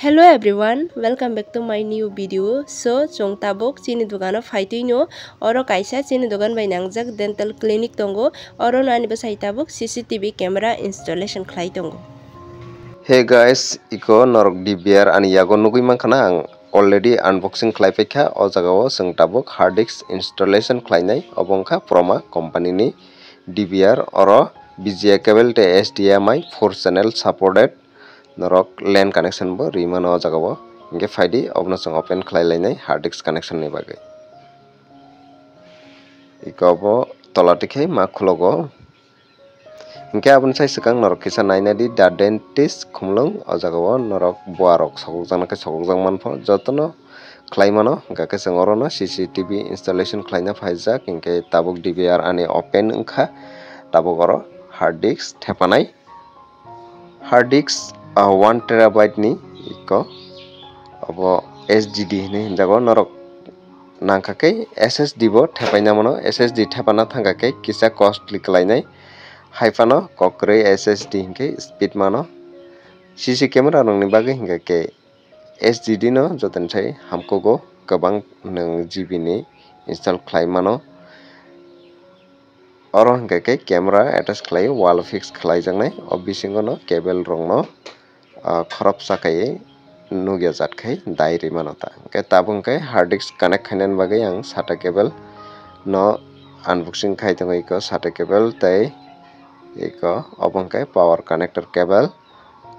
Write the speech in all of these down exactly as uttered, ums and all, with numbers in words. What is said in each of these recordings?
Hello everyone, welcome back to my new video. So, chwng tabuk chini dogano phaitwino, oro kaisa chini dogan bai nangjak dental clinic tongo, oro no ani bwsai tabuk C C T V camera installation khlai tongo. Hey guys, iko norok D V R ani yago nugwi mankha na ang already unboxing khlai paikha. O jaga o chwng tabuk hard disk installation khlainai, obo wngkha Proma company ni D V R, oro V G A cable tei H D M I four channel supported. Norok LAN connection bo ri mano o jaga o. Hinkhe phaidi obono chwng open khlai lainai hard disk connection ni bagwi. Iko bo tola tikhe ma khulogo. Hinkhe aboni sai swkang norok kisa naina di The Dentist Khumlwng, o jaga o norok bua rok sokokjaknai khe sokokjak manpho jotono khlai mano. Hinkhe chwng orono C C T V installation khlaina phaijak, hinkhe tabuk D V R ani open wngkha, tabuk oro hard disk thepanai. Hard disk, ah, one terabyte ni iko, obo S S D hinwi hinjago, norok nangkha khe S S D bo thepaina mano. S S D thepana thangkha khe kisa costly khlainai, haiphano kok kwrwi S S D hinkhe speed mano. C C camera rokni bagwi hinkha khe S S D no jotonisai hamkugo, kwbang nwng G B ni install khlai mano. Oro hwnkhe khe camera attach khlai, wall fix khlaijaknai. O bisingo no cable rokno, ah, khoroksa khaiwi nukya jat khai dai rwi mano ta. Hwnkhe tabuk hwnkhe hard disk connect khainani bagwi ang SATA cable no unboxing khai tongo, iko SATA cable tei iko obo hwnkhe power connector cable.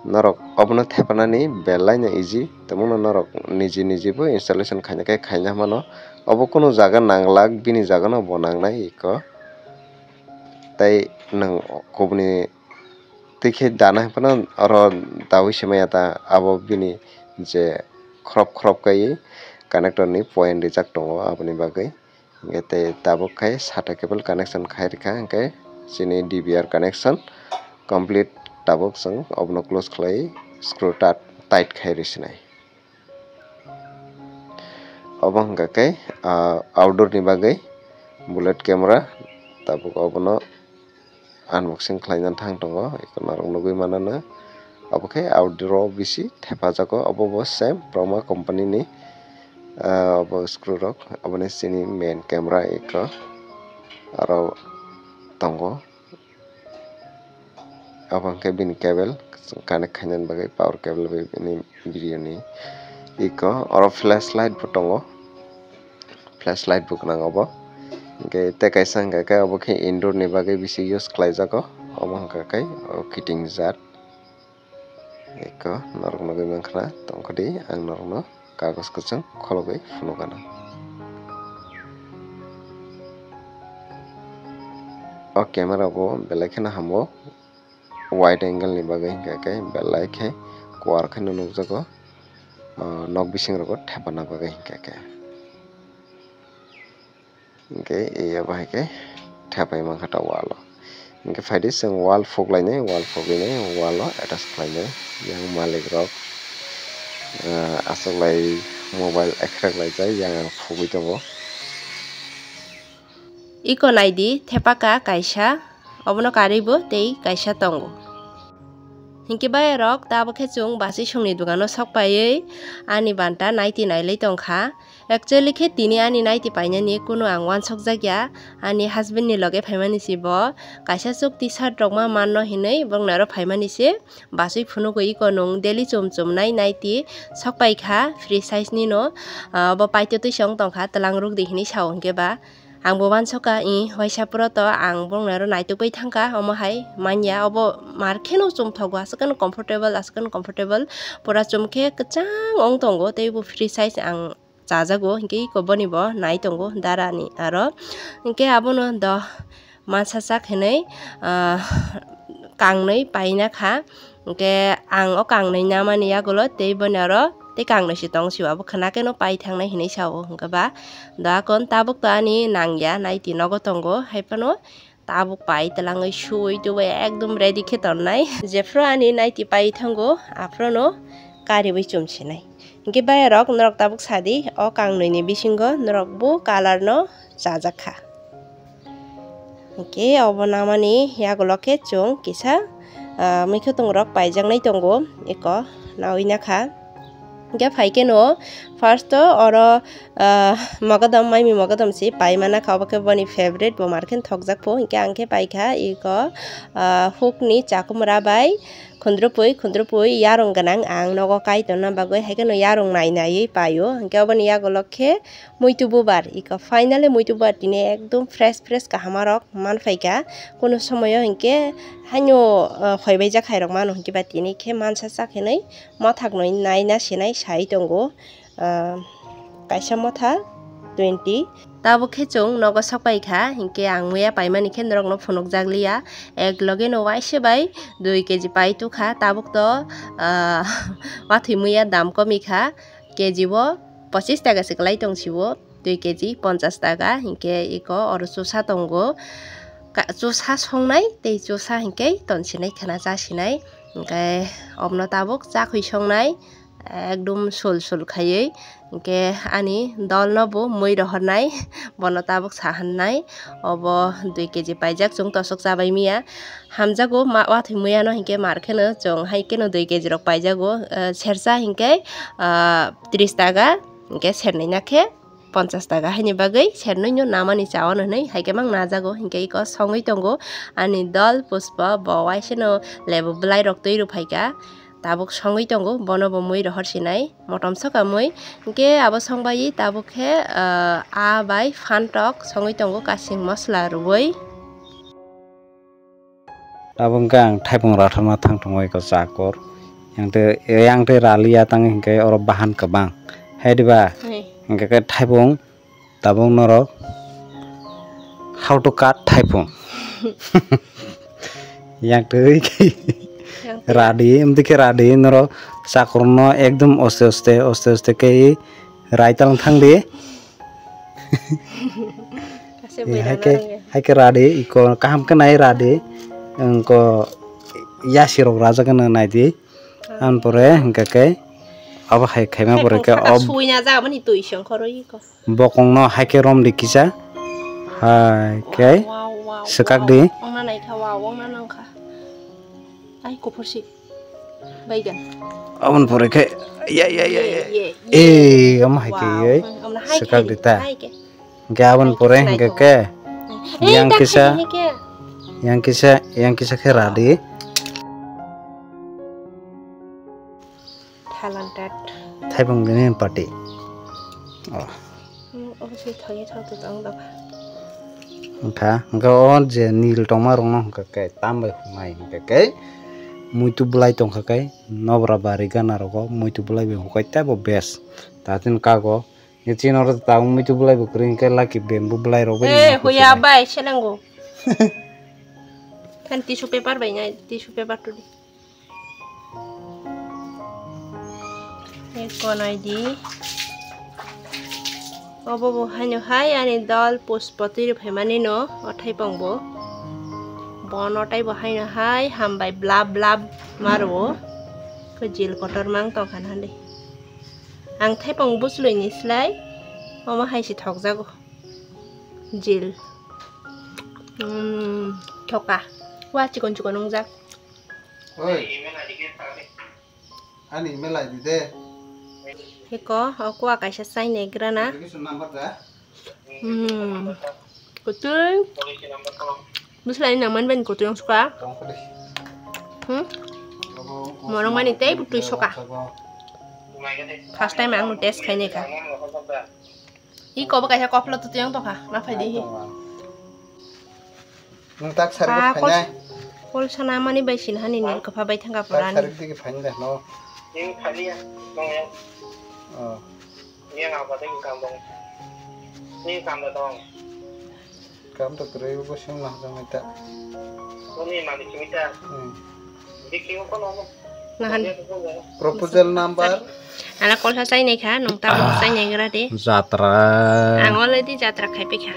Norok obono thepanani belaino easy, tongmano norok niji niji bo installation khaina khe khaina mano. Obo kunu jaga nanglak, bini jagano bo nangnai iko. Tei nwng kubuni twi khe dana hai phano oro dawi se maya ta, abo bini je khorop khorop kaiwi connector ni point rijak tongo, aboni bagwi. Hingke tei tabuk khai SATA cable connection khai rikha, hingke chini D V R connection complete. Tabuk chwng obono close khlai, screw ta tight khai rwi sinai. Obo hingka khe, ah, outdoor ni bagwi bullet camera, tabuk obono unboxing khlaina thang tongo, eko norok nugwi manana. Obo khe outdoor o bisi thepajago, obo bo same Proma company ni, ah, obo screw rok, oboni sini main camera eko aro tongo. Obo hwnkhe bini cable connect khainani bagwi power cable bai bini video ni eko oro flashlight bo tongo. Flashlight bo gwnang obo. Hingke tei kaisa hingka khe obo khe indoor ni bagwi bisi use khlai jago. Omo hingka khe o kiting jat. Eko norok nugwi mankha na tongkha di ang norokno kagos kwchwng kholobwi phunukgana. O camera bo belai kheno hamo. Wide angle ni bagwi hingka khe belai khe kuar kheno nukjago, ah, nok bising rogo thepana bagwi hingka khe. Hingke abo hai khe thepai mankha ta wall o. Hingke phaidi chwng wall phuklainai, wall phuklainai, wall o attach khlainai. Yang malik rok, ah, achuklai mobile ekhrek laijak, yang ang phugwi tongo. Iko naidi thepaka kaisa, obono karwi bo tei kaisa tongo. Hinkhe bayarok tabuk khe chwng bachwi songni dogano sok paiwi ani banta naiti nailai tongkha. Actually khe tini ani naiti painani kunu ang uansukjakya, ani husband ni loge phaimani se bo kaisa chuk T-shirt rok ma manno hinwi bongni aro phaimani se bachwi phunukgo iko nwng daily chum chumnai naiti sok paikha free size nino, ah, bo paitotwi se wng tongkha twlang rwkdi hinwi sao hinkhe ba. Ang bo uansukha, i, waisa puro to ang bongni aro naitukgwi thangkha, omo hai manya, obo mar kheno chumthogo, aswk kheno comfortable, aswk kheno comfortable, pura chum khe kwchang wng tongo, tei bo free size ang chajago, hinkhe iko boni bo nai tongo, dara ni aro, hinkhe abono do mansa sak hinwi, ah, kangnwi paina kha. Hingke ang o kangnwi namani yagulo tei boni oro tei kangnwi se tong sio abo khwna khe no pai thangnai hinwi sao hingke ba do akon tabuk to ani nangya naiti nogo tongo hai phano tabuk pai twlangwi suwi tuwi ekdom ready khe tonnai jephru ani naiti pai thango aphuru no kariwi chum sinai hingke bayarok norok tabuk sadi o kangnwi ni bisingo norok bo colour no chajak kha. Hingke obo namani yagulo khe chwng kisa, ah, mwkhwtwng rok paijaknai tongo eko nawi nakha. Hingke phaikeno first o oro, ah, mogodom, maimi mogodom si paimana kha, obo khe boni favorite, bo mar khe thokjak pho. Hingke ang khe paikha iko, ah, hukni chakumra bai khundrupui, khundrupui yarung gwnang ang nogo kai tonna bagwi, haikhe no yarung nai naiwi paio. Hingke oboni yagulok khe muitu bubar, iko finally muitu bubar tini ekdom fresh fresh kaham rok manphaikha. Kono somoyo hingke haino, ah, khoibaijak khairok mano hingke ba tini khe mansa chakhenwi mothaknwi naina sinai sai tongo. Ah, kaisa motha twenty. Tabuk khe chwng nogo sokpai kha, hinkhe ang muya paimani khe norokno phunukjak liya. Ek loge no waisa bai dui keji pai tukha, tabuk to, ah, wathwi muya dam komi kha, keji o pochis taka se kwlai tong sio, dui keji ponchas taka, hinkhe iko oro chusa tongo. Ka-, chusa songnai tei chusa hinkhe tonsinai khwna chasinai, hinkhe obno tabuk chakhwi songnai. Ekdom sul sul khaiwi, hinkhe ani dolno bo mui rohornai, bono tabuk sa hannai, obo dui keji paijak chwng tosok chabai miya. Hamjago ma wathwi muyano hinkhe mar kheno chwng hai kheno dui keji rok paijago, eh, sersa hinkhe, ah, tris taka, hinkhe sernwi na khe ponchas taka, haini bagwi sernwi no namani chao hwnwi hai khe mang najago, hinkhe iko songwi tongo ani dol Pushpa, bo waisano lebu bwlai rok twi rw phaikha. Tabuk songwi tongo, bono bo mui rohor sinai, motom soka mui. Hinkhe abo songbai tabuk khe, ah, aa bai phan tok songwi tongo, kasing mosla rwui. Abo hinkhe ang thaipung rathama thang tongo eko chakur. Yang tei, yang tei raliya tang hinkhe oro bahan kwbang. Hai diba? Hai. Hinkhe khe thaipung Tabuk norok how to cut thaipung. Yang twi Yang twi. Radi, em dikhe radi norok chakurno ekdom oste oste, oste oste khe rai talang thang di. Ase Eh, bui hai rana khe, rang ya. Hai khe radi, iko kaham khe nai radi. Engko yasi rok raja khe nai di. An pore hingka khe abo hai khaima pore khe Thaipung saka ob- suina ja mani twi song khoro iko. Bokongno hai khe romdi kisa. Hai khe Wow, wow, wow, swkak wow. Di. Ongna naikha, wow, ongna nangkha. Ai, kuphur si. Baigan. Aboni pore khe, ya, ya, ya, ya. Ye, ye, ye. Eh, omo hai khe, wow. Ye. Hmm, omo hai khe, swkak di ta. Hai khe. Hingke aboni pore hingke ke, yang kisa, yang kisa, yang kisa khe radi. Talented. Thaipung bini party. Oh. Hmm, obviously thangwi thang tu tang dok. Wngkha, wngkha o je nil tongma rokno wngkha khe tam bai humai wngkha khe muitu bwlai tongkha khe nobra bari gana rogo muitu bwlai bai hukai tei bo best. Tatin kago Ye chini oro tabuk muitu bwlai bo kwrwi hwnkhe lucky bamboo bwlai rok bai Eh, nangkukhe huya sinai. Bai, selengo. Than tissue paper bai nai, tissue paper tuli. Eko nai di. Obo bo haino hai ani dol puspotwi rw phaimani no, o thaipong bo. Bono tei bo haino hai hambai blab blab maro. Ko jil kotor mang tongkha nali. Ang thaipung bwchlwini slai omo hai se thokjago. Jil. Hmm, thoka. Wa chikon chikon wngjak. Oi. Ani email I D de. Heko, o kuwa kaisa chainai grana. Application number da? Hmm. Kutui. Bwslai nang man bani kutui wng suka. Tong kali. Hmm? Abo Morong mani tei bwtwi soka. Sabo. First time ang test khainai kha. I kobo kaisa koplo tutui wng tokha. Ma phai di hi. Nung tak sari Ah, ko phainai. Kol sana mani bai sin hani nil kopha bai thangka Tak porani. Sari digi phainai no. Ni khali ya. Oh. Ni ang apa tadi kamu? Ni kamu dong. Kam to kwrwi bo sing nahjaknai ta. Boni malik simi ta. Hmm. Bikhi ko kono. Nahan. Proposal number. Ana kolsa chainai kha, nung ta Ah. Chainai gra de. Jatra. Ang already jatra khai pe kha.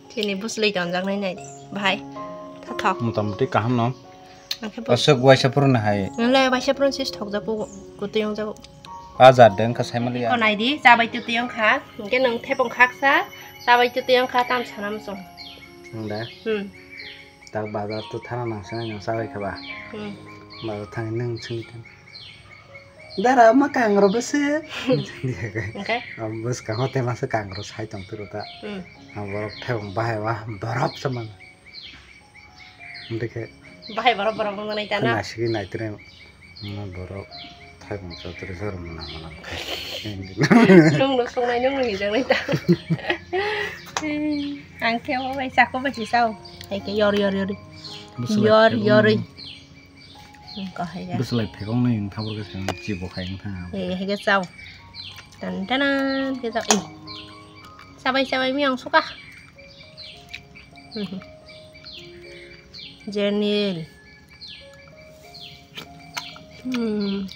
Chini bwslwi tonjaknai nai di. Bahai. Tha thok. Motamoti kaham no. Ang khe bo- Aswk waisa phuru no hai. Nang le waisa phuru sis thok jago. Kutui wng jago. Ajar de wngkha saimaliya. Ko nai di, chabai tutui wng kha. Hingke nung thepung khaksa, chabai tutui wng kha, tam sana muchung. Nung da? Hmm. Tak bazar to thana nang sini nang sabai khaba. Hmm. Bazar thang nang sini kan. Dara ma kangro bese. Oke. Bus ka hote masa kangro sai tong turu ta. Hmm. Borok thai bang bahai wa borok saman. Dekhe. Bahai borok borok nang nai tana. Nasigi nai tere. Mo borok thai bang sa tere sar mana mana. Nung nung sung nai nung nung hijang nai ta. Ang khe mo bai sako bai si sao. Hai ke yor yor yor. Yor yor. Ko hai ya. Bus lai phegong nai ang thabur ke sang chibo khai ang tha. Hai ke sao. Tan tan ke sao. Eh. Sabai sabai mi ang suka. Jenil. Hmm.